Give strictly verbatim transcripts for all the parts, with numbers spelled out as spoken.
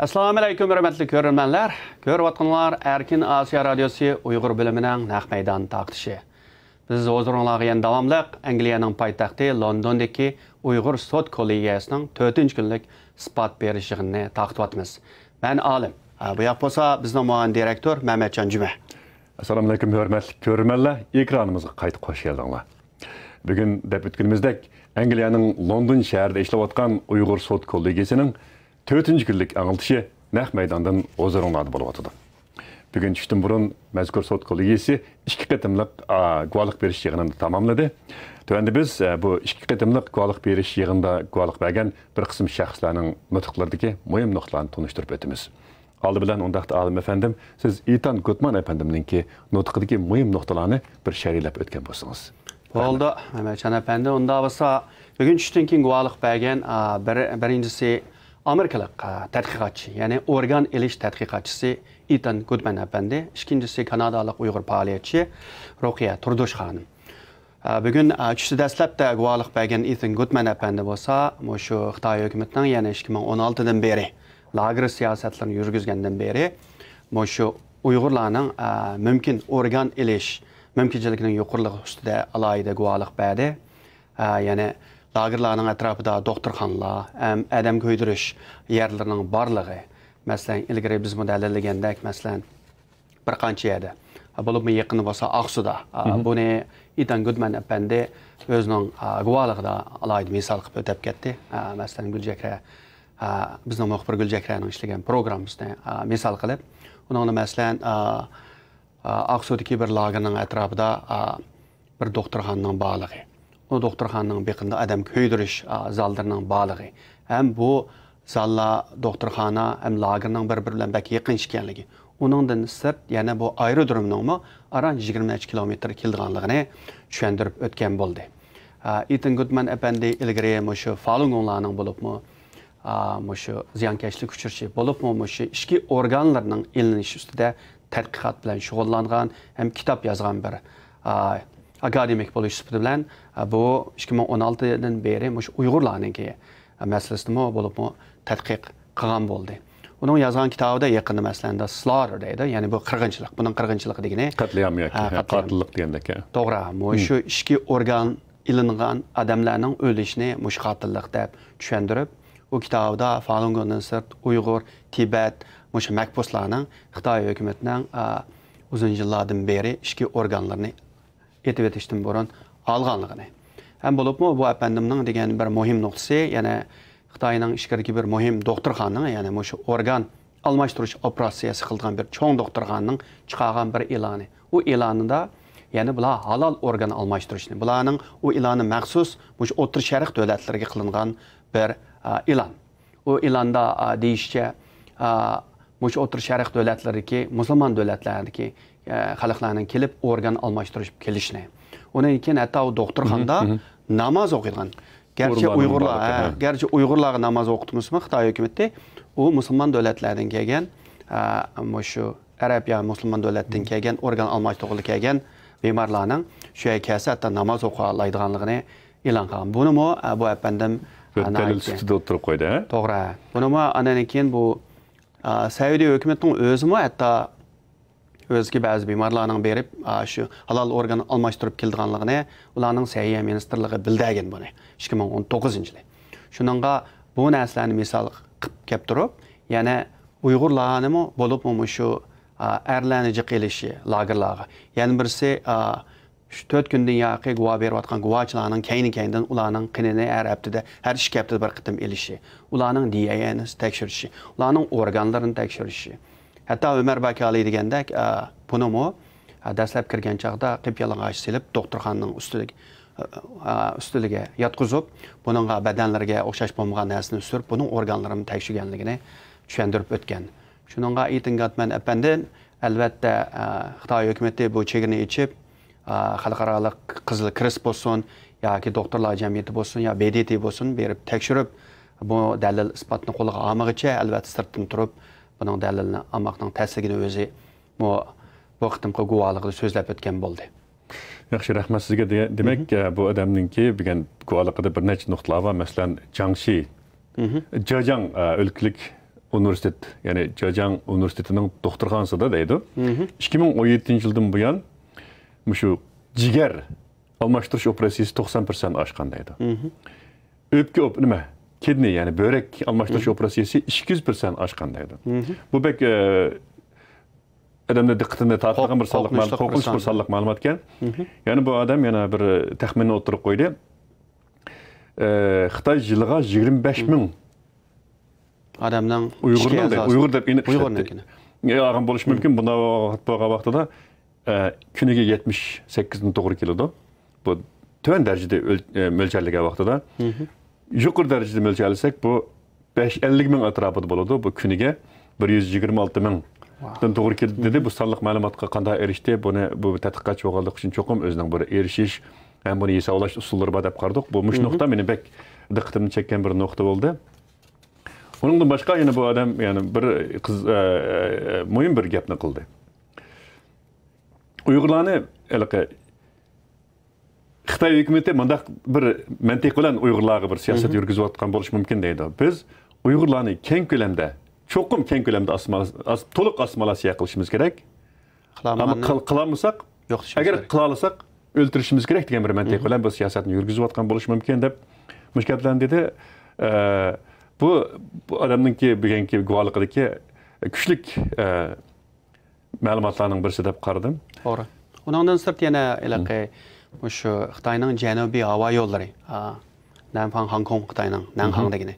ئەسسالامۇ ئەلەيكۇم، ھۆرمەتلىك كۆرۈرمەنلەر. كۆرۈۋاتقىنىڭلار ئەركىن ئاسىيا رادىيوسى ئۇيغۇر بۆلۈمىنىڭ نەق مەيدان تارقىتىشى. بىز ھۇزۇرۇڭلارغا يەنە داۋاملىق ئەنگلىيەنىڭ پايتەختى لوندوندىكى ئۇيغۇر سوت كوللېگىيەسىنىڭ تۆتىنچى كۈنلۈك ئىسپات بېرىش يىغىنىنى تارقىتىۋاتىمىز. مەن ئالىم. ھە، بۇ ياق بولسا بىزنىڭ مۇئاۋىن دىرېكتور مەمەتجان جۈمە. ئەسسالامۇ ئەلەيكۇم، ھۆرمەتلىك كۆرۈرمەنلەر، ئېكرانىمىزغا قايتا خۇش كەلدىڭلار. بۈگۈن دەپ ئۆتكىنىمىزدەك، ئەنگلىيەنىڭ لوندون شەھىرىدە ئىشلەۋاتقان ئۇيغۇر سوت كوللېگىيەسىنىڭ تۆتىنچى كۈنلۈك ئاڭلىتىشى نەق مەيداندىن ھۇزۇرۇڭلاردا بولۇۋاتىدۇ. بۈگۈن چۈشتىن بۇرۇن مەزكۇر سوت كوللېگىيەسى ئىككى قېتىملىق، ئا، گۇۋاھلىق بېرىش يىغىنىنى تاماملىدى. تۆۋەندە بىز، ئە، بۇ ئىككى قېتىملىق گۇۋاھلىق بېرىش يىغىنىدا گۇۋاھلىق بەرگەن بىر قىسىم شەخسلەرنىڭ نۇتۇقلىرىدىكى مۇھىم نۇقتىلارنى تونۇشتۇرۇپ ئۆتىمىز. ئالدى بىلەن ئۇنداقتا ئالىم ئەپەندىم، سىز ئېتان گۇتمان ئەپەندىمنىڭكى نۇتقىدىكى مۇھىم نۇقتىلارنى بىر شەرھلەپ ئۆتكەن بولسىڭىز. بولدى، مەمەتجان ئەپەندى. ئۇنداق بولسا، بۈگۈن چۈشتىن كېيىن گۇۋاھلىق بەرگەن، ئا، بىر-، بىرىنچىسى ئامېرىكىلىق، ئا، تەتقىقاتچى، يەنى ئورگان ئېلىش تەتقىقاتچىسى ئېتان گۇدمان ئەپەندى، ئىككىنچىسى كانادالىق ئۇيغۇر پائالىيەتچى رۇقىيە تۇردۇش خانىم. ئا، بۈگۈن، ئا، چۈشتە دەسلەپتە گۇۋاھلىق بەرگەن ئېتان گۇدمان ئەپەندى بولسا، مۇشۇ خىتاي ھۆكۈمىتىنىڭ يەنە ئىككى مىڭ ئون ئالتىدىن بېرى لاگېر سىياسەتلىرىنى يۈرگۈزگەندىن بېرى، مۇشۇ ئۇيغۇرلارنىڭ، ئا، مۇمكىن ئورگان ئېلىش مۇمكىنچىلىكىنىڭ يۇقىرىلىقى ئۈستىدە ئالاھىدە گۇۋاھلىق بەردى. ئا، يەنى لاگېرلارنىڭ ئەتراپىدا دوختۇرخانىلار ھەم ئادەم كۆيدۈرۈش يەرلىرىنىڭ بارلىقى، مەسىلەن، ئىلگىرى بىزمۇ دەلىللىگەندەك، مەسىلەن، بىر قانچە يەردە، بولۇپمۇ يېقىندا بولسا ئاقسۇدا، بۇنى ئېتان گۇدمان ئەپەندى ئۆزىنىڭ، ئا، گۇۋاھلىقىدا ئالاھىدە مىسال قىلىپ ئۆتۈپ كەتتى. ئا، مەسىلەن، گۈلچېھرە، ئا، بىزنىڭ مۇخبىر گۈلچېھرەنىڭ ئىشلىگەن پروگراممىسىنى، ئا، مىسال قىلىپ، ئۇنىڭدا، مەسىلەن، ئا، ئا، ئاقسۇدىكى بىر لاگېرنىڭ ئەتراپىدا، ئا، بىر دوختۇرخانىنىڭ بارلىقى، ئۇ دوختۇرخانىنىڭ بېقىنىدا ئادەم كۆيدۈرۈش، ئا، زاللىرىنىڭ بارلىقى ھەم بۇ زاللار، دوختۇرخانا ھەم لاگېرنىڭ بىر-بىرى بىلەن بەك يېقىن ئىكەنلىكى، ئۇنىڭدىن سىرت يەنە بۇ ئايرودرومنىڭمۇ ئاران يىگىرمە نەچچە كىلومېتىر كېلىدىغانلىقىنى چۈشەندۈرۈپ ئۆتكەن بولدى. ئا، ئېتان گۇدمان ئەپەندى ئىلگىرى مۇشۇ فالۇنگونلارنىڭ بولۇپمۇ، ئا، مۇشۇ زىيانكەشلىك ئۇچرىشى بولۇپمۇ مۇشۇ ئىچكى ئورگانلىرىنىڭ ئېلىنىشى ئۈستىدە تەتقىقات بىلەن شۇغۇللانغان ھەم كىتاب يازغان بىر، ئا، ئاكادېمىك بولۇش سۈپىتى بىلەن، ئا، بۇ ئىككى مىڭ ئون ئالتىدىن بېرى مۇشۇ ئۇيغۇرلارنىڭكى مەسىلىسىنىمۇ بولۇپمۇ تەتقىق قىلغان بولدى. ئۇنىڭ يازغان كىتابىدا يېقىندا، مەسىلەن، The Slaughter دەيدۇ، يەنى بۇ قىرغىنچىلىق، بۇنىڭ قىرغىنچىلىقى دېگىنى، قەتلىئام ياكى، ھە، ھە، قەتلىئام. قاتىللىق دېگەندەك، ھە. توغرا، مۇشۇ ئىچكى ئورگان ئېلىنغان ئادەملەرنىڭ ئۆلۈشىنى مۇشۇ قاتىللىق دەپ چۈشەندۈرۈپ، ئۇ كىتابىدا فالۇنگوندىن سىرت ئۇيغۇر، تىبەت، مۇشۇ مەھبۇسلارنىڭ خىتاي ھۆكۈمىتىنىڭ، ئا، ئۇزۇن يىللاردىن بېرى ئىچكى ئورگانلىرىنى ئېتىۋېتىشتىن بۇرۇن ئالغانلىقىنى. ھەم بولۇپمۇ بۇ ئەپەندىمنىڭ دېگەن بىر مۇھىم نۇقتىسى، يەنە خىتاينىڭ ئىچكىرىدىكى بىر مۇھىم دوختۇرخانىنىڭ، يەنى مۇشۇ ئورگان ئالماشتۇرۇش ئوپېراتسىيەسى قىلىدىغان بىر چوڭ دوختۇرخانىنىڭ چىقارغان بىر ئېلانى. ئۇ ئېلانىدا يەنە بۇلار ھالال ئورگان ئالماشتۇرۇشنى، بۇلارنىڭ ئۇ ئېلانى مەخسۇس مۇشۇ ئوتتۇرا شەرق دۆلەتلىرىگە قىلىنغان بىر، ئا، ئېلان. ئۇ ئېلاندا، ئا، دېيىشىچە، ئا، مۇشۇ ئوتتۇرا شەرق دۆلەتلىرىدىكى مۇسۇلمان دۆلەتلەردىكى، ئا، خەلقلەرنىڭ كېلىپ ئورگان ئالماشتۇرۇشۇپ كېلىشىنى. ئۇنىڭ كېيىن ھەتتا ئۇ دوختۇرخانىدا ناماز ئوقۇيدىغان. گەرچە ئۇيغۇرلار، ھە، گەرچە ئۇيغۇرلارغا ناماز ئوقۇتمىسىمۇ خىتاي ھۆكۈمىتى، ئۇ مۇسۇلمان دۆلەتلەردىن كەلگەن، ئا، مۇشۇ ئەرەب يا مۇسۇلمان دۆلەتتىن كەلگەن، ئورگان ئالماشتۇرغىلى كەلگەن بىمارلارنىڭ شۇ يەرگە كەلسە ھەتتا ناماز ئوقۇيالايدىغانلىقىنى ئېلان قىلغان. بۇنىمۇ، ئە، بۇ ئەپەندىم، بىر ئە، دەلىل ناھايىتى سۈپىتىدە ئوتتۇرىغا قويدى، ھە؟ توغرا. بۇنىمۇ ئاندىن كېيىن بۇ، ئە، سەئۇدى ھۆكۈمىتىنىڭ ئۆزىمۇ ھەتتا ئۆزىدىكى بەزى بىمارلارنىڭ بېرىپ، ئە، شۇ ھالال ئورگان ئالماشتۇرۇپ كېلىدىغانلىقىنى ئۇلارنىڭ سەھىيە مىنىستىرلىقى بىلدۈرگەن بۇنى. ئىككى مىڭ ئون توققۇزىنچى يىلى. شۇنىڭغا بۇ نەرسىلەرنى مىسال قىلىپ كەپ تۇرۇپ، يەنە ئۇيغۇرلارنىمۇ، بولۇپمۇ مۇشۇ، ئا، ئەرلەرنى جىق ئېلىشى لاگېرلارغا. يەنە بىرسى، ئا، شۇ تۆت كۈندىن ياقى گۇۋاھ بېرىۋاتقان گۇۋاھچىلارنىڭ كەينى-كەينىدىن ئۇلارنىڭ قېنىنى ھەر ھەپتىدە، ھەر ئىككى ھەپتىدە بىر قېتىم ئېلىشى، ئۇلارنىڭ دى ئېن ئېنى تەكشۈرۈشى، ئۇلارنىڭ ئورگانلىرىنى تەكشۈرۈشى. ھەتتا ئۆمەر باكالى دېگەندەك، ئا، بۇنىمۇ، ئا، دەسلەپ كىرگەن چاغدا قىپيالىڭاچ سېلىپ، دوختۇرخانىنىڭ ئۈستىدىكى، ئا، ئۈستىلىگە ياتقۇزۇپ، بۇنىڭغا بەدەنلىرىگە ئوخشاش بولمىغان نەرسىنى سۈرۈپ، بۇنىڭ ئورگانلىرىنى تەكشۈرگەنلىكىنى چۈشەندۈرۈپ ئۆتكەن. شۇنىڭغا ئېتان گاتمان ئەپەندى، ئەلۋەتتە، ئا، خىتاي ھۆكۈمىتى بۇ چېگرىنى ئېچىپ، ئا، خەلقئارالىق قىزىل كرېست بولسۇن ياكى دوختۇرلار جەمئىيىتى بولسۇن يا بې دې تې بولسۇن، بېرىپ تەكشۈرۈپ، بۇ دەلىل ئىسپاتنى قولىغا ئالمىغىچە، ئەلۋەتتە، سىرتتىن تۇرۇپ، بۇنىڭ دەلىلىنى ئالماقنىڭ تەسلىكىنى ئۆزى بۇ، بۇ قېتىمقى گۇۋاھلىقىدا سۆزلەپ ئۆتكەن بولدى. ياخشى، رەھمەت سىزگە. دېگەن، دېمەك، ئە، بۇ ئادەمنىڭكى بۈگۈن گۇۋاھلىقىدا بىر نەچچە نۇقتىلار بار. مەسىلەن، جاڭشى، جېجياڭ، ئە، ئۆلكىلىك ئۇنىۋېرسىتېت، يەنى جاجياڭ ئۇنىۋېرسىتېتىنىڭ دوختۇرخانىسىدا دەيدۇ. مم. ئىككى مىڭ ئون يەتتىنچى يىلدىن بۇيان مۇشۇ جىگەر ئالماشتۇرۇش ئوپېراتسىيىسى توقسان پىرسەنت ئاشقان دەيدۇ. مم. ئۆپكە ئوپ-، نېمە، كىدنى، يەنى بۆرەك ئالماشتۇرۇش مم. ئوپېراتسىيىسى ئىككى يۈز پىرسەنت ئاشقان دەيدۇ. مم. بۇ بەك، ئە، ئادەمنىڭ دىققىتىنى تارتىدىغان بىر سانلىق مەلۇم-، قورقۇنچلۇق بىر قورقۇنچلۇق بىر سانلىق. سانلىق مەلۇمات ئىكەن. مم. يەنى بۇ ئادەم يەنە بىر تەخمىننى ئوتتۇرىغا قويدى. ئە، خىتاي يىلىغا يىگىرمە بەش مىڭ ئادەمنىڭ ئۇيغۇرنىڭ ئىچكى دەپ، ئەزاسى. ئۇيغۇر دەپ ئېنىق ئىشلەتتى. ئۇيغۇرنىڭكىنى. ئە، ئالغان بولۇشى مۇمكىن. بۇنداق ۋاقىت بولغان ۋاقتىدا، ئە، كۈنىگە يەتمىش سەككىزدىن توغرا كېلىدۇ. بۇ تۆۋەن دەرىجىدە ئۆل-، ئە، مۆلچەرلىگەن ۋاقتىدا. مم. يۇقىرى دەرىجىدە مۆلچەرلىسەك، بۇ بەش، ئەللىك مىڭ ئەتراپىدا بولىدۇ. بۇ كۈنىگە بىر يۈز يىگىرمە ئالتە مىڭدىن توغرا كېلىدۇ دېدى. بۇ سانلىق مەلۇماتقا قانداق ئېرىشتى؟ بۇنى، بۇ تەتقىقاتچى بولغانلىقى ئۈچۈن چوقۇم ئۆزىنىڭ بىر ئېرىشىش ھەم بۇنى ھېسابلاش ئۇسۇللىرى بار دەپ قارىدۇق. بۇ مۇشۇ نۇقتا مېنى بەك دىققىتىمنى چەككەن بىر نۇقتا بولدى. ئۇنىڭدىن باشقا يەنە بۇ ئادەم يەنە بىر قىز، ئە، ئە، مۇھىم بىر گەپنى قىلدى. ئۇيغۇرلارنى ھېلىقى خىتاي ھۆكۈمىتى مۇنداق بىر مەنتىق بىلەن ئۇيغۇرلارغا بىر سىياسەت يۈرگۈزۈۋاتقان بولۇشى مۇمكىن دەيدۇ. بىز ئۇيغۇرلارنى كەڭ كۆلەمدە، چوقۇم كەڭ كۆلەمدە ئاسسىمىلا-، ئاس-، تولۇق ئاسسىمىلياتسىيە قىلىشىمىز كېرەك. ئەمما قىل-، قىلالمىساق، ئەگەر قىلالىساق، ئۆلتۈرۈشىمىز كېرەك دېگەن بىر مەنتىق بىلەن بۇ سىياسەتنى يۈرگۈزۈۋاتقان بولۇشى مۇمكىن دەپ مۇشۇ گەپلەرنى دېدى. ئە، بۇ، بۇ ئادەمنىڭكى بۈگۈنكى گۇۋاھلىقىدىكى كۈچلۈك، ئە، مەلۇماتلارنىڭ بىرسى دەپ قارىدىم. توغرا. ئۇنىڭدىن سىرت يەنە ھېلىقى مۇشۇ خىتاينىڭ جەنۇبىي ھاۋا يوللىرى، ئا، نەنفاڭ خاڭكوڭ خىتاينىڭ، نەنخاڭ دېگىنى.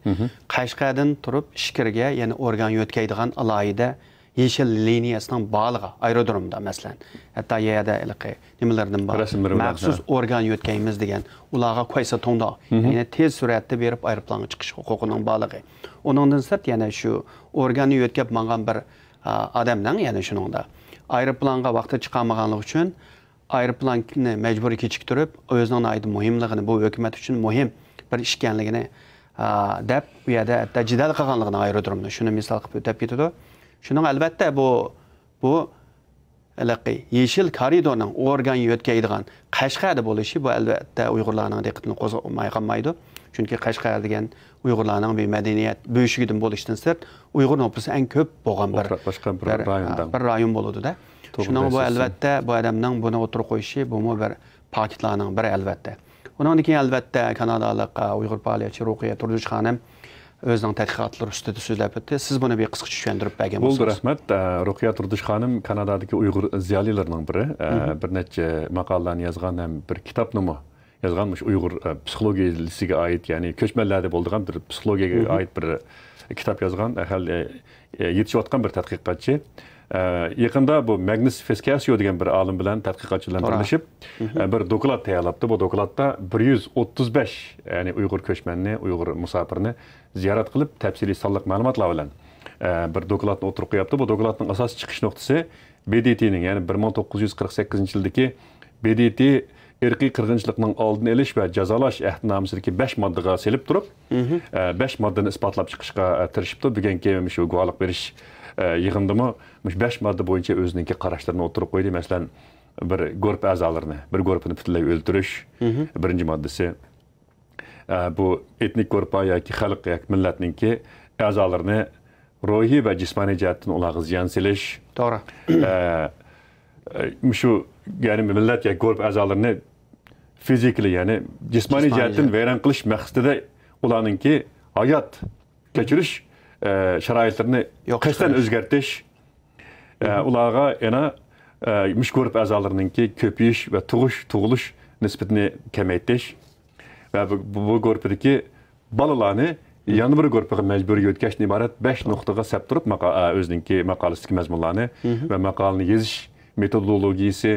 قەشقەردىن تۇرۇپ ئىچكىرىگە يەنە ئورگان يۆتكەيدىغان ئالاھىدە يېشىل لىنىيەسىنىڭ بارلىقى ئايرودرومدا، مەسىلەن، ھەتتا يەردە ھېلىقى نېمىلىرىدىن بار. رەسىملىرى بىلەن، مەخسۇس ھە. ئورگان يۆتكەيمىز دېگەن، ئۇلارغا كۇەيساتۇڭدا، يەنى تېز سۈرئەتتە بېرىپ ئايروپىلانغا چىقىش ھوقۇقىنىڭ بارلىقى. ئۇنىڭدىن سىرت يەنە شۇ ئورگاننى يۆتكەپ ماڭغان بىر، ئا، ئادەمنىڭ، يەنى شۇنىڭدا ئايروپىلانغا ۋاقتىدا چىقالمىغانلىقى ئۈچۈن ئايروپىلاننى مەجبۇرىي كېچىكتۈرۈپ، ئۆزىنىڭ ناھايىتى مۇھىملىقىنى، بۇ ھۆكۈمەت ئۈچۈن مۇھىم بىر ئىش ئىكەنلىكىنى، ئا، دەپ، ئۇ يەردە ھەتتا جېدەل قىلغانلىقىنى ئايرودرومدا، شۇنى مىسال قىلىپ ئۆتۈپ كېتىدۇ. شۇنىڭ ئەلۋەتتە بۇ، بۇ ھېلىقى يېشىل كارىدورنىڭ ئورگان يۆتكەيدىغان قەشقەردە بولۇشى، بۇ ئەلۋەتتە ئۇيغۇرلارنىڭ دىققىتىنى قوزغىماي قالمايدۇ. چۈنكى قەشقەر دېگەن ئۇيغۇرلارنىڭ بىر مەدەنىيەت بۆشۈكىدىن بولۇشتىن سىرت، ئۇيغۇر نوپۇسى ئەڭ كۆپ بولغان بىر، ئوتتۇراشقان بىر بىر، رايوندا. بىر رايون بولىدۇ-دە. توغرا شۇنىڭغا بۇ دەيسىز. ئەلۋەتتە، بۇ ئادەمنىڭ بۇنى ئوتتۇرىغا قويۇشى، بۇمۇ بىر پاكىتلارنىڭ بىرى ئەلۋەتتە. ئۇنىڭدىن كېيىن ئەلۋەتتە كانادالىق، ئە، ئۇيغۇر پائالىيەتچى رۇقىيە تۇردۇش خانىم ئۆزىنىڭ تەتقىقاتلىرى ئۈستىدە سۆزلەپ ئۆتتى. سىز بۇنى بىر قىسقىچە چۈشەندۈرۈپ بەرگەن بولىدۇ، بولسىڭىز. رەھمەت. ئە، رۇقىيە تۇردۇش خانىم كانادادىكى ئۇيغۇر زىيالىيلىرىنىڭ بىرى. ئە، بىر نەچچە ماقالىلەرنى يازغان ھەم بىر كىتابنىمۇ يازغان، مۇشۇ ئۇيغۇر، ئە، پسىخولوگىيىسىگە ئائىت، يەنى كۆچمەنلەردە بولىدىغان بىر پسىخولوگىيەگە ئائىت بىر كىتاب يازغان. ئە، ھەل-، ئە، ئە، يېتىشىۋاتقان بىر تەتقىقاتچى. ئە، يېقىندا بۇ ماگنۇس فېسكاسيو دېگەن بىر ئالىم بىلەن، تەتقىقاتچى بىلەن بىرلىشىپ، ئە، بىر دوكلات تەييارلاپتۇ. بۇ دوكلاتتا بىر يۈز ئوتتۇز بەش، يەنى ئۇيغۇر كۆچمەننى، ئۇيغۇر مۇساپىرنى زىيارەت قىلىپ، تەپسىلىي سانلىق مەلۇماتلار بىلەن، ئە، بىر دوكلاتنى ئوتتۇرىغا قويۇپتۇ. بۇ دوكلاتنىڭ ئاساسىي چىقىش نۇقتىسى ب د ت نىڭ، يەنى بىر مىڭ توققۇز يۈز قىرىق سەككىزىنچى يىلدىكى ب د ت ئىرقىي قىرغىنچىلىقنىڭ ئالدىنى ئېلىش ۋە جازالاش ئەھدىنامىسىدىكى بەش ماددىغا سېلىپ تۇرۇپ، ئە، بەش ماددىنى ئىسپاتلاپ چىقىشقا، ئە، تىرىشىپتۇ. بۈگۈنكى مۇشۇ گۇۋاھلىق بېرىش، ئە، يىغىنىدىمۇ مۇشۇ بەش ماددا بويىچە ئۆزىنىڭكى قاراشلىرىنى ئوتتۇرىغا قويدى. مەسىلەن، بىر گۇرۇپپا ئەزالىرىنى، بىر گۇرۇپپىنى پۈتۈنلەي ئۆلتۈرۈش، بىرىنچى ماددىسى. ئە، بۇ ئېتنىك گۇرۇپپا ياكى خەلق ياكى مىللەتنىڭكى ئەزالىرىنى روھىي ۋە جىسمانىي جەھەتتىن ئۇلارغا زىيان سېلىش. توغرا. ئە، ئە، مۇشۇ، يەنى مىللەت ياكى گۇرۇپپا ئەزالىرىنى فىزىكىلىي، يەنى جىسمانىي جىسمانىي جەھەتتىن جەھەت. ۋەيران قىلىش مەقسىتىدە ئۇلارنىڭكى ھايات كەچۈرۈش، ئە، شارائىتلىرىنى قەستەن ئۆزگەرتىش. ئە، ئۇلارغا يەنە، ئە، مۇشۇ گۇرۇپپا ئەزالىرىنىڭكى كۆپىيىش ۋە تۇغۇش، تۇغۇلۇش نىسبىتىنى كېمەيتىش ۋە بۇ، بۇ، بۇ گۇرۇپپىدىكى بالىلارنى يەنە بىر گۇرۇپپىغا مەجبۇرىي يۆتكەشتىن ئىبارەت بەش نۇقتىغا سەپ تۇرۇپ، ماقا-، ئە، ئۆزىنىڭكى ماقالىسىدىكى مەزمۇنلارنى ۋە ماقالىنى يېزىش مېتودولوگىيىسى،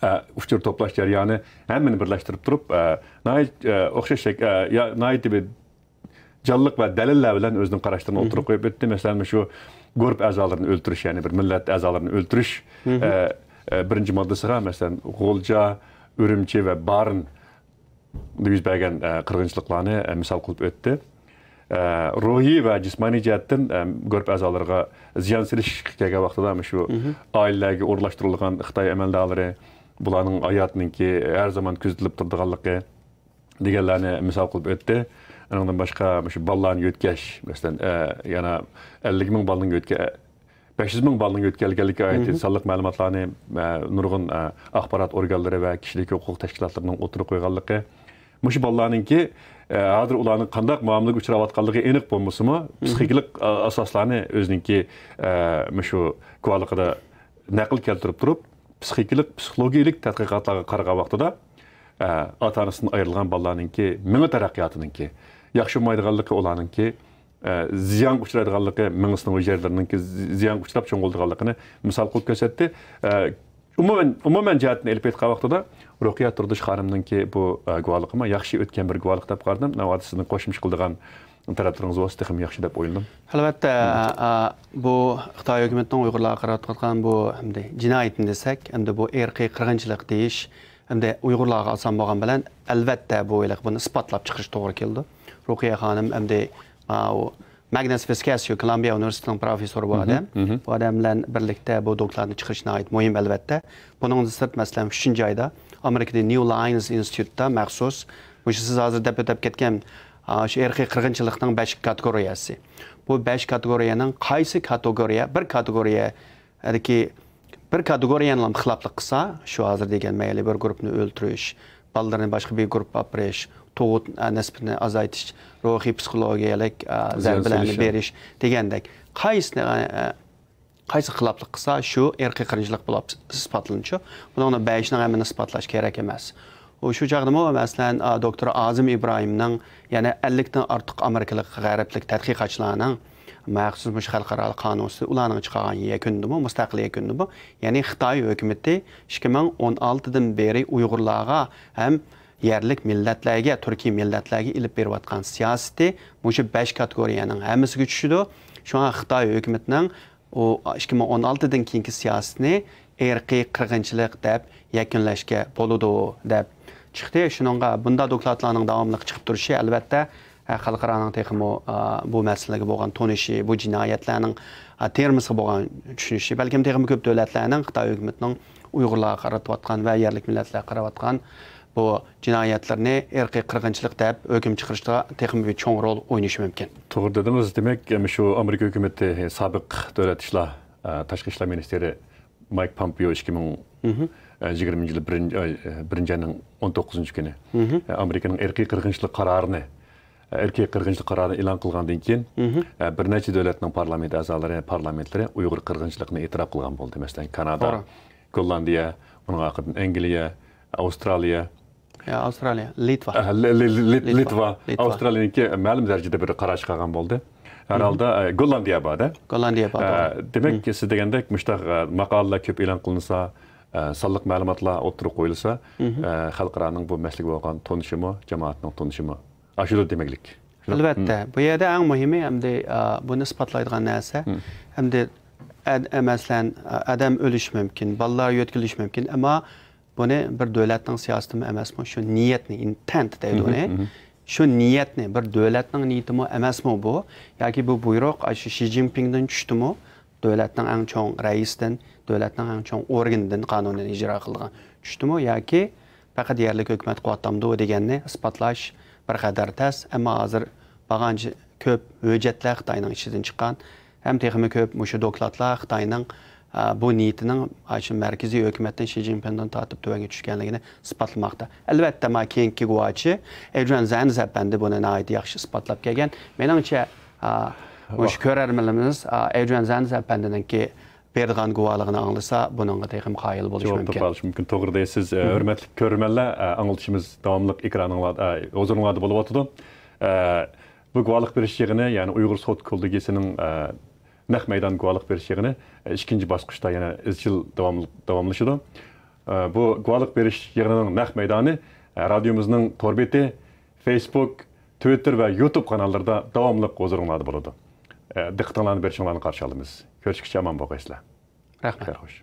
ئە، ئۇچۇر توپلاش جەريانى، ھەممىنى بىرلەشتۈرۈپ تۇرۇپ، ئە، ناھايىتى، ئە، ئوخشاش شەك-، ئە، يا-، ناھايىتى بىر جانلىق ۋە دەلىللەر بىلەن ئۆزىنىڭ قاراشلىرىنى ئوتتۇرىغا قويۇپ ئۆتتى. مەسىلەن، مۇشۇ گۇرۇپپا ئەزالىرىنى ئۆلتۈرۈش، يەنى بىر مىللەت ئەزالىرىنى ئۆلتۈرۈش، ئە، ئە، بىرىنچى ماددىسىغا، مەسىلەن، غۇلجا، ئۈرۈمچى ۋە بارىن يۈز بەرگەن، ئە، قىرغىنچىلىقلارنى، ئە، مىسال قىلىپ ئۆتتى. ئە، روھىي ۋە جىسمانىي جەھەتتىن، ئە، گۇرۇپپا ئەزالىرىغا زىيان سېلىشقا كەلگەن ۋاقتىدا مۇشۇ ئائىلىلەرگە ئورۇنلاشتۇرۇلغان خىتاي ئەمەلدارلىرى، بۇلارنىڭ ھاياتىنىڭكى ھەر زامان كۆزىتىلىپ تۇرىدىغانلىقى دېگەنلەرنى مىسال قىلىپ ئۆتتى. ئۇنىڭدىن باشقا مۇشۇ بالىلارنى يۆتكەش، مەسىلەن، ئە، يەنە ئەللىك مىڭ بالىنىڭ يۆتكە-، بەش يۈز مىڭ بالىنىڭ يۆتكەلگەنلىكى ئايەتتىن سانلىق مەلۇماتلارنى، ئە، نۇرغۇن، ئە، ئاخبارات ئورگانلىرى ۋە كىشىلىك ھوقۇق تەشكىلاتلىرىنىڭ ئوتتۇرىغا قويغانلىقى، مۇشۇ بالىلارنىڭكى، ئە، ھازىر ئۇلارنىڭ قانداق مۇئامىلىگە ئۇچراۋاتقانلىقى ئېنىق بولمىسىمۇ، پسىخىكىلىق، ئە، ئاساسلارنى ئۆزىنىڭكى، ئە، مۇشۇ گۇۋاھلىقىدا نەقىل كەلتۈرۈپ تۇرۇپ، پسىخىكىلىق، پسىخولوگىيەلىك تەتقىقاتلارغا قارىغان ۋاقتىدا، ئە، ئاتا-ئانىسىدىن ئايرىلغان بالىلارنىڭكى مېڭە تەرەققىياتىنىڭكى ياخشى بولمايدىغانلىقى، ئۇلارنىڭكى، ئە، زىيانغا ئۇچرايدىغانلىقى، مېڭىسىنىڭ ھۈجەيرىلىرىنىڭكى زى-، زىيانغا ئۇچراپ چوڭ بولىدىغانلىقىنى مىسال قىلىپ كۆرسەتتى. ئە، ئومۇمەن، ئومۇمەن جەھەتتىن ئېلىپ ئېيتقان ۋاقتىدا، رۇقىيە تۇردۇش خانىمنىڭكى بۇ، ئە، گۇۋاھلىقىمۇ ياخشى ئۆتكەن بىر گۇۋاھلىق دەپ قارىدىم. ناۋادا سىزنىڭ قوشۇمچە قىلىدىغان تەرەپلىرىڭىز بولسا تېخىمۇ ياخشى دەپ ئويلىدىم. ئەلۋەتتە، ئە، بۇ خىتاي ھۆكۈمىتىنىڭ ئۇيغۇرلارغا قارىتىۋاتقان بۇ ئەمدى جىنايىتىنى دېسەك، ئەمدى بۇ ئىرقىي قىرغىنچىلىق دېيىش، ئەمدى ئۇيغۇرلارغا ئاسان بولغان بىلەن، ئەلۋەتتە، بۇ ھېلىقى بۇنى ئىسپاتلاپ چىقىرىش توغرا كېلىدۇ. رۇقىيە خانىم ئەمدى، ئاۋۇ، ماگنەس ۋىسكەسيو، كولومبىيە ئۇنىۋېرسىتېتىنىڭ پروفېسسورى بۇ ئادەم. بۇ ئادەم بىلەن بىرلىكتە بۇ دوكلاتنى چىقىرىش ناھايىتى مۇھىم، ئەلۋەتتە. بۇنىڭدىن سىرت، مەسىلەن، ئۈچىنچى ئايدا ئامېرىكىدىكى نيۇ لاينز ئىنستىتۇتتا مەخسۇس، مۇشۇ سىز ھازىر دەپ ئۆتۈپ كەتكەن، ئا، شۇ ئىرقىي قىرغىنچىلىقنىڭ بەش كاتېگورىيەسى. بۇ بەش كاتېگورىيەنىڭ قايسى كاتېگورىيە، بىر كاتېگورىيەدىكى بىر كاتېگورىيەنىلا خىلاپلىق قىلسا، شۇ ھازىر دېگەن مەيلى بىر گۇرۇپپىنى ئۆلتۈرۈش، بالىلىرىنى باشقا بىر گۇرۇپپا ئاپىرىش، تۇغۇت، ئە، نىسبىتىنى ئازايتىش، روھىي، پسىخولوگىيەلىك، ئە، زىيان زەربىلەرنى سېلىش، بېرىش دېگەندەك. قايسىنى، ئە، قايسى خىلاپلىق قىلسا، شۇ ئىرقىي قىرغىنچىلىق بولۇپ ئىسپاتلىنىدۇ. بۇنىڭدا بەشنىڭ ھەممىنى ئىسپاتلاش كېرەك ئەمەس. ئۇ شۇ چاغدىمۇ، مەسىلەن، ئا، دوكتور ئازىم ئىبراھىمنىڭ، يەنە ئەللىكتىن ئارتۇق ئامېرىكىلىق غەربلىك تەتقىقاتچىلارنىڭ مەخسۇس مۇشۇ خەلقئارالىق قانۇن ئۈستىدە ئۇلارنىڭ چىقارغان يەكۈندىمۇ، مۇستەقىل يەكۈندىمۇ، يەنى خىتاي ھۆكۈمىتى ئىككى مىڭ ئون ئالتىدىن بېرى ئۇيغۇرلارغا ھەم يەرلىك مىللەتلەرگە، تۈركىي مىللەتلەرگە ئېلىپ بېرىۋاتقان سىياسىتى مۇشۇ بەش كاتېگورىيەنىڭ ھەممىسىگە چۈشىدۇ. شۇڭا خىتاي ھۆكۈمىتىنىڭ ئۇ ئىككى مىڭ ئون ئالتىدىن كېيىنكى سىياسىتىنى ئىرقىي قىرغىنچىلىق دەپ يەكۈنلەشكە بولىدۇ، دەپ چىقتى. شۇنىڭغا بۇنداق دوكلاتلارنىڭ داۋاملىق چىقىپ تۇرۇشى، ئەلۋەتتە، ھە، خەلقئارانىڭ تېخىمۇ، ئا، بۇ مەسىلىگە بولغان تونۇشى، بۇ جىنايەتلەرنىڭ، ئا، تېمىسىغا بولغان چۈشىنىشى، بەلكىم تېخىمۇ كۆپ دۆلەتلەرنىڭ خىتاي ھۆكۈمىتىنىڭ ئۇيغۇرلارغا قارىتىۋاتقان ۋە يەرلىك مىللەتلەرگە قارىۋاتقان بۇ جىنايەتلىرىنى ئىرقىي قىرغىنچىلىق دەپ ھۆكۈم چىقىرىشىغا تېخىمۇ بىر چوڭ رول ئوينىشى مۇمكىن. توغرا دېدىڭىز. دېمەك، مۇشۇ ئامېرىكا ھۆكۈمىتى سابىق دۆلەت ئىشلار، ئە، تاشقى ئىشلار مىنىستىرى مايك پومپېيو ئىككى مىڭ يىگىرمىنچى يىل بىرىنچى ئاي، ئە، بىرىنچى ئاينىڭ ئون توققۇزىنچى كۈنى، ئە، ئامېرىكىنىڭ ئىرقىي قىرغىنچىلىق قارارىنى، ئە، ئىرقىي قىرغىنچىلىق قارارىنى ئېلان قىلغاندىن كېيىن، ئە، بىر نەچچە دۆلەتنىڭ پارلامېنت ئەزالىرى، پارلامېنتلىرى ئۇيغۇر قىرغىنچىلىقىنى ئېتىراپ قىلغان بولدى. مەسىلەن، كانادا، توغرا. گوللاندىيە، ئۇنىڭ ئارقىدىن ئەنگلىيە، ئاۋسترالىيە. يا، ئاۋسترالىيە، لىتۋا. ئە، لى-، لى-، لى-، لىتۋا. لىتۋا. لىتۋا. ئاۋسترالىيەنىڭكى مەلۇم دەرىجىدە بىر قارار چىقارغان بولدى. ھەر ھالدا، ئە، گوللاندىيە بار-دە. گوللاندىيە بار، ئە، توغرا. دېمەك، سىز دېگەندەك، مۇشۇنداق، ئە، ماقالىلەر كۆپ ئېلان قىلىنسا، ئە، سانلىق مەلۇماتلار ئوتتۇرىغا قويۇلسا، ئە، خەلقئارانىڭ بۇ مەسىلىگە بولغان تونۇشىمۇ، جامائەتنىڭ تونۇشىمۇ ئاشىدۇ دېمەكلىك. شۇنداق؟ ئەلۋەتتە. بۇ يەردە ئەڭ مۇھىمى، ئەمدى، ئە، بۇنى ئىسپاتلايدىغان نەرسە، ئەمدى، ئە، ئە، مەسىلەن، ئە، ئادەم ئۆلۈشى مۇمكىن، بالىلار يۆتكىلىشى مۇمكىن، ئەمما بۇنى بىر دۆلەتنىڭ سىياسىتىمۇ ئەمەسمۇ، شۇ نىيەتنى، ئىنتېنت دەيدۇ ئۇنى. شۇ نىيەتنى، بىر دۆلەتنىڭ نىيىتىمۇ ئەمەسمۇ بۇ؟ ياكى بۇ بۇيرۇق ئاشۇ شى جىنپىڭدىن چۈشتىمۇ؟ دۆلەتنىڭ ئەڭ چوڭ رەئىسىدىن، دۆلەتنىڭ ئەڭ چوڭ ئورگىنىدىن قانۇنىنى ئىجرا قىلىدىغان چۈشتىمۇ؟ ياكى پەقەت يەرلىك ھۆكۈمەت قۇۋۋەتلەمدۇ دېگەننى ئىسپاتلاش بىر قەدەر تەس. ئەمما ھازىر بارغانچە كۆپ ھۆججەتلەر خىتاينىڭ ئىچىدىن چىققان. ھەم تېخىمۇ كۆپ مۇشۇ دوكلاتلار خىتاينىڭ، ئا، بۇ نىيىتىنىڭ ئاشۇ مەركىزىي ھۆكۈمەتتىن شى جىنپىڭدىن تارتىپ تۆۋەنگە چۈشكەنلىكىنى ئىسپاتلىماقتا. ئەلۋەتتە، ما كېيىنكى گۇۋاچى ئېدرىيان زەنز ئەپەندى بۇنى ناھايىتى ياخشى ئىسپاتلاپ كەلگەن. مېنىڭچە، ئا، مۇشۇ كۆرەرمەنلىرىمىز، ئا، ئېدرىيان زەنز ئەپەندىنىڭكى بېرىدىغان گۇۋاھلىقىنى ئاڭلىسا، بۇنىڭغا تېخىمۇ قايىل بولۇشى جاۋاب مۇمكىن. تاپالىشى مۇمكىن. توغرا دەيسىز. ئە، ھۆرمەتلىك كۆرۈرمەنلەر، ئە، ئاڭلىتىشىمىز داۋاملىق ئېكرانىڭلار-، ئە، ھۇزۇرۇڭلاردا بولۇۋاتىدۇ. ئە، بۇ گۇۋاھلىق بېرىش يىغىنى، يەنى ئۇيغۇر سوت كوللېگىيىسىنىڭ، ئە، نەق مەيدان گۇۋاھلىق بېرىش يىغىنى، ئە، ئىككىنچى باسقۇچتا يەنە ئىزچىل داۋاملىق، داۋاملىشىدۇ. ئە، بۇ گۇۋاھلىق بېرىش يىغىنىنىڭ نەق مەيدانى، ئە، رادىيومىزنىڭ تور بېتى، فېيسبۇك، تىۋىتتېر ۋە يۇتۇب قاناللىرىدا داۋاملىق ھۇزۇرۇڭلاردا بولىدۇ. ئە، دىققىتىڭلارنى بېرىشىڭلارنى قارشى ئالىمىز. كۆرۈشكىچە ئامان بولغايسىلەر. رەھمەت. خەير خوش.